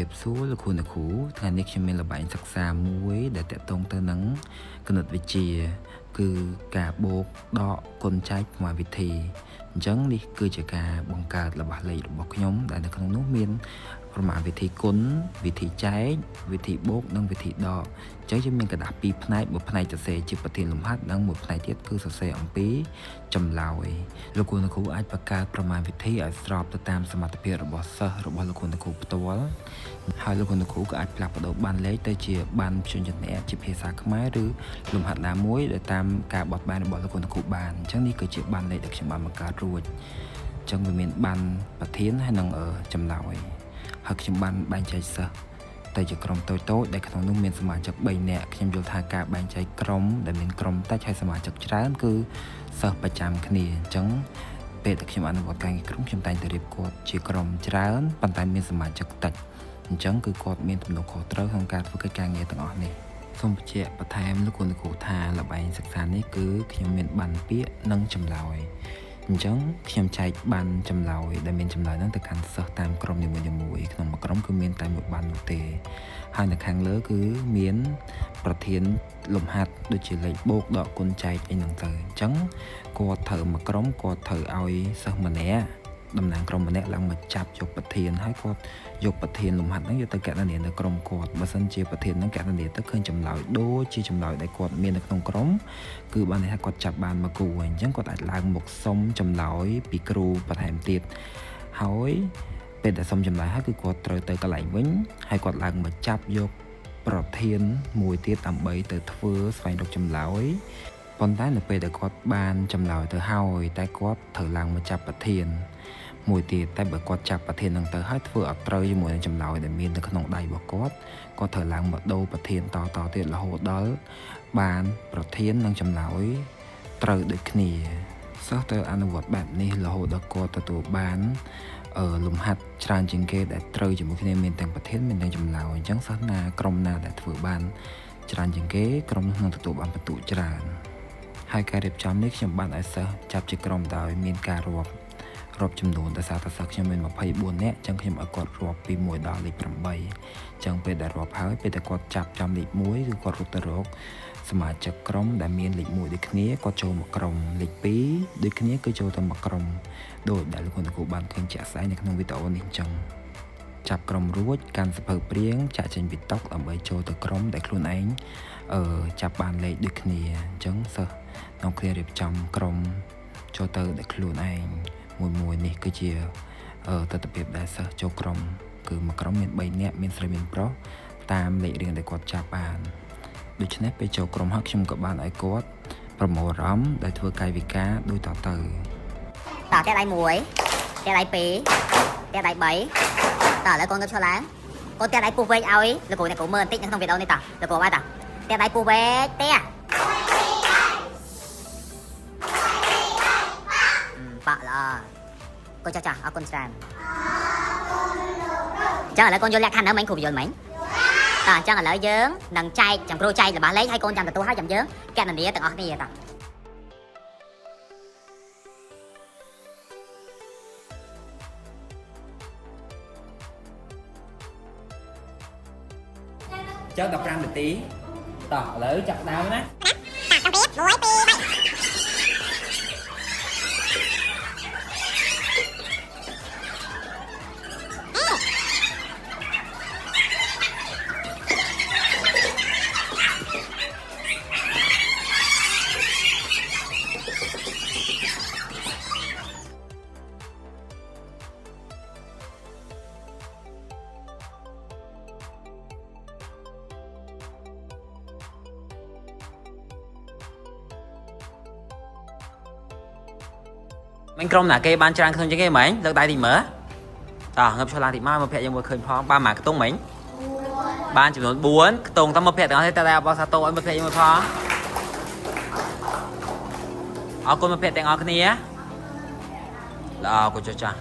រាបសួរលោកគ្រូអ្នកគ្រូថ្ងៃនេះខ្ញុំមានល្បែងសិក្សាមួយដែលទាក់ទងទៅនឹងគណិតវិទ្យាគឺការបូកដកគុណចែកប្រមាណវិធីអញ្ចឹងនេះគឺជាការបង្កើតល្បះលេខរបស់ខ្ញុំដែលនៅក្នុងនោះមានប្រមាណវិធីគុណវិធីចែកវិធីបូកនិងវិធីដកអញ្ចឹងយើងមានក្រដាសពីរផ្នែកមួយផ្នែកសរសេរជាប្រធានលំហាត់និងមួយផ្នែកទៀតគឺសរសេរអំពីចម្លើយលោកគ្រូអ្នកគ្រូអាចបង្កើតប្រមាណវិធីឲ្យស្របទៅតាមសមត្ថភាពរបស់សិស្សរបស់លោកគ្រូអ្នកគ្រូផ្ទាល់ហើយលោកគ្រូអ្នកគ្រូក៏អាចផ្លាស់ប្ដូរបានលេខទៅជាបានព្យញ្ជនៈជាភាសាខ្មែរឬលំហាត់ណាមួយដែលតាមការបត់បែនរបស់លោកគ្រូអ្នកគ្រូបានអញ្ចឹងនេះគឺជាបានលេខដែលខ្ញុំបានបង្កើតរួចអញ្ចឹងវាមានបានប្រធានហើយនិងចម្លើយហើយខ្ញុំបានបែងចែកសិស្សទៅជាក្រុមតូចៗដែលក្នុងនោះមានសមាជិក3នាក់ខ្ញុំយល់ថាការបែងចែកក្រុមដែលមានក្រុមតិចហើយសមាជិកច្រើនគឺសិស្សប្រចាំគ្នាអញ្ចឹងពេលដែលខ្ញុំអនុវត្តការងារក្រុមខ្ញុំតែងតែរៀបគាត់ជាក្រុមច្រើនប៉ុន្តែមានសមាជិកតិចអញ្ចឹងគឺគាត់មានទំនួលខុសត្រូវក្នុងការធ្វើកិច្ចការងារទាំងអស់នេះសូមបញ្ជាក់បន្ថែមលោកគ្រូអ្នកគ្រូថាល្បែងសិក្សានេះគឺខ្ញុំមានបានពាក្យនិងចម្លើយអញ្ចឹងខ្ញុំចែកបានចម្លើយដែលមានចម្លើយហ្នឹងទៅកាន់សិស្សតាមក្រុមនីមួយៗក្នុងមួយក្រុមគឺមានតែមួយបាននោះទេហើយនៅខាងលើគឺមានប្រធានលំហាត់ដូចជាលេខបូកដកគុណចែកអីហ្នឹងទៅអញ្ចឹងគាត់ត្រូវមួយក្រុមគាត់ត្រូវឲ្យសិស្សម្នាក់តំណាងក្រុមម្នាក់ឡើងមកចាប់យកប្រធានហើយគាត់យកប្រធានលំហាត់ហ្នឹងយកទៅកណនានៅក្រុមគាត់បើសិនជាប្រធានហ្នឹងកណនាទៅឃើញចម្លើយដូចជាចម្លើយដែលគាត់មាននៅក្នុងក្រុមគឺបានន័យថាគាត់ចាប់បានមកគូហើយអញ្ចឹងគាត់អាចឡើងមកសុំចម្លើយពីគ្រូបន្ថែមទៀតហើយពេលដែលសុំចម្លើយហើយគឺគាត់ត្រូវទៅកន្លែងវិញហើយគាត់ឡើងមកចាប់យកប្រធានមួយទៀតដើម្បីទៅធ្វើស្វែងរកចម្លើយប៉ុន្តែនៅពេលដែលគាត់បានចម្លើយទៅហើយតែគាត់ត្រូវឡើងមកចាប់ប្រធានមួយទៀតតែបើគាត់ចាប់ប្រធាននឹងទៅហើយធ្វើអត់ត្រូវជាមួយនឹងចម្លើយដែលមាននៅក្នុងដៃរបស់គាត់គាត់ត្រូវឡើងមកដូរប្រធានតតទៀតរហូតដល់បានប្រធាននិងចម្លើយត្រូវដូចគ្នាសិស្សត្រូវអនុវត្តបែបនេះរហូតដល់គាត់ទទួលបានលំហាត់ច្រើនជាងគេដែលត្រូវជាមួយគ្នាមានទាំងប្រធានមានទាំងចម្លើយអញ្ចឹងសិស្សណាក្រុមណាដែលធ្វើបានច្រើនជាងគេក្រុមនោះនឹងទទួលបានពិន្ទុច្រើនហើយការរៀបចំនេះខ្ញុំបានឲ្យសិស្សចាប់ជាក្រុមដោយមានការរាប់រាប់ចំនួនដោយសារតែសិស្សខ្ញុំមាន24នាក់អញ្ចឹងខ្ញុំឲ្យគាត់រាប់ពី1ដល់លេខ8អញ្ចឹងពេលដែលរាប់ហើយពេលដែលគាត់ចាប់ចំលេខ1គឺគាត់រត់ទៅរកសមាជិកក្រុមដែលមានលេខ1ដូចគ្នាគាត់ចូលមកក្រុមលេខ2ដូចគ្នាគឺចូលទៅមកក្រុមដោយដែលលោកគ្រូបានឃើញជាក់ស្ដែងនៅក្នុងវីដេអូនេះអញ្ចឹងចាប់ក្រុមរួចកាន់សភៅព្រៀងចាក់ចេញពីតុដើម្បីចូលទៅក្រុមដែលខ្លួនឯងចាប់បានលេខដូចគ្នាអញ្ចឹងសិស្សក្នុងគ្នារៀបចំក្រុមចូលទៅដែលខ្លួនឯងមួយមួយនេះគឺជាទស្សនវិជ្ជាដែលសិស្សចូលក្រុមគឺមួយក្រុមមាន3នាក់មានស្រីមានប្រុសតាមលេខរៀងដែលគាត់ចាប់បានដូច្នេះពេលចូលក្រុមហើយខ្ញុំក៏បានឲ្យគាត់ប្រមូលអារម្មណ៍ដែលធ្វើកាយវិការដូចតទៅ តោះផ្ទះដៃ1ផ្ទះដៃ2ផ្ទះដៃ3តោះឥឡូវកូនទៅឈរឡើងកូនផ្ទះដៃពុះវែកឲ្យលោកគ្រូអ្នកគ្រូមើលបន្តិចនៅក្នុងវីដេអូនេះតោះលោកគ្រូបាយតោះផ្ទះដៃពុះវែកផ្ទះបាក់ល្អកូនចាស់ចាស់អរគុណច្រើនអញ្ចឹងឥឡូវកូនយល់លក្ខខណ្ឌហ្នឹងមិញគ្រូយល់មិញតោះអញ្ចឹងឥឡូវយើងនឹងចែកចាំគ្រូចែករបស់លេខឲ្យកូនចាំទទួលហើយចាំយើងកណនាទាំងអស់គ្នាតោះ ចឹង15នាទីតោះឥឡូវចាប់ដើមណាមិញក្រុមណាគេបានច្រើនក្នុងជាងគេមិញលើកដៃតិចមើលតោះងើបឈរឡើងតិចមកមើលភ័ក្រយើងមើលឃើញផងបានមួយខ្ទង់មិញបានចំនួន4ខ្ទង់តើមើលភ័ក្រទាំងអស់ទេតើតែអបអរសាទរឲ្យមើលភ័ក្រយើងមើលផងអរគុណមើលភ័ក្រទាំងអស់គ្នាល្អគុណចុះចាស់